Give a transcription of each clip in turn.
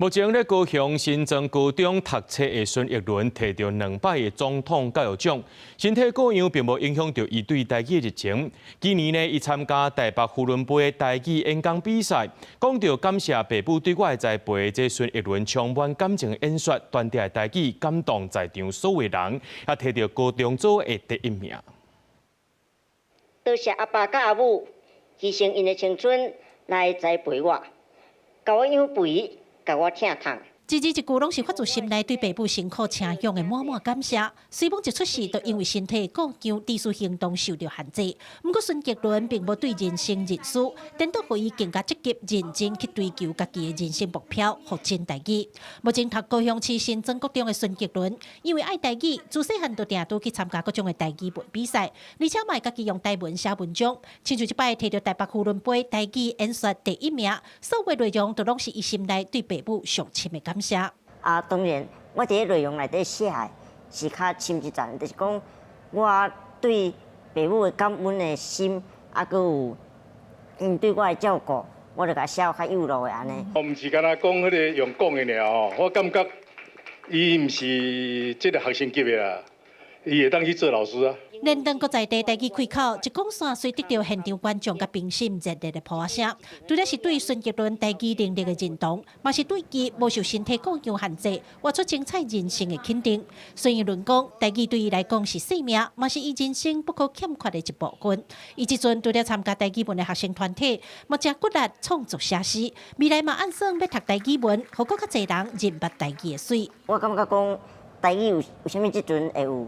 目前咧高雄新莊高中讀冊的孫逸倫提著兩擺的總統教育獎，身體過樣並無影響著伊對台語的熱情。今年呢，伊參加台北扶輪杯台語演講比賽，講著感謝爸母對我的栽培，這孫逸倫充滿感情的演說，端正的台語感動在場所有人，也提著高中組的第一名。多謝阿爸佮阿母犧牲𪜶的青春來栽培我，共我養肥，共我疼痛。一字一句攏是發自心內對爸母辛苦請養的滿滿感謝。雖罔一出世就因為身體過強，自主行動受著限制。毋過孫逸倫並無對人生認輸，顛倒予伊更加積極認真去追求家己的人生目標，復振台語。目前讀高雄市新莊國中的孫逸倫，因為愛台語，自細漢就定都去參加各種的台語文比賽，而且嘛會家己用台文寫文章。親像這擺提著台北扶輪杯台語演說第一名，所有內容都攏是伊心內對爸母上深的感謝。啊，當然，我佇內容內底寫的是較深一層，就是講我對爸母的感恩的心，啊，閣有𪜶對我的照顧，我就共寫較幼路的按呢。我毋是干焦講彼个用講的爾吼，我感覺伊毋是這个學生級的啦，伊會當去做老師啊。連登閣在地台語開口，一講煞隨得著現場觀眾佮評審熱烈的拍聲。除了是對孫逸倫台語能力的認同，嘛是對伊無受身體過樣限制，活出精彩人生的肯定。孫逸倫講，台語對伊來講是生命，嘛是伊人生不可欠缺的一部分。伊這陣除了參加台語文的學生團體，嘛誠骨力創作寫詩，未來嘛按算欲讀台語文，予閣較濟人認捌台語的媠。我感覺講台語有為啥物這陣會有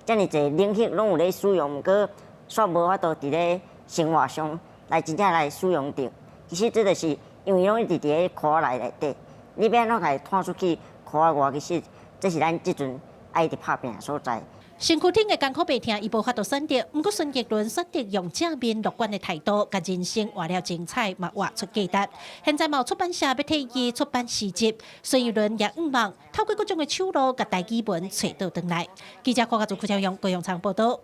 遮爾濟領域攏有咧使用，毋過煞無法度佇咧生活上來真正來使用著。其實這就是因為攏一直佇咧箍仔內底，你欲按怎共伊拖出去箍仔外，其實這是咱這陣愛一直拍拚的所在。身軀頂的艱苦病痛，伊無法度選擇。毋過孫逸倫選擇用正面樂觀的態度，共人生活了精彩，嘛活出價值。現在嘛有出版社欲替伊出版詩集，孫逸倫也向望透過各種的手路，共台語文揣倒轉來。記者郭家祖、柯超勇、高永昌報道。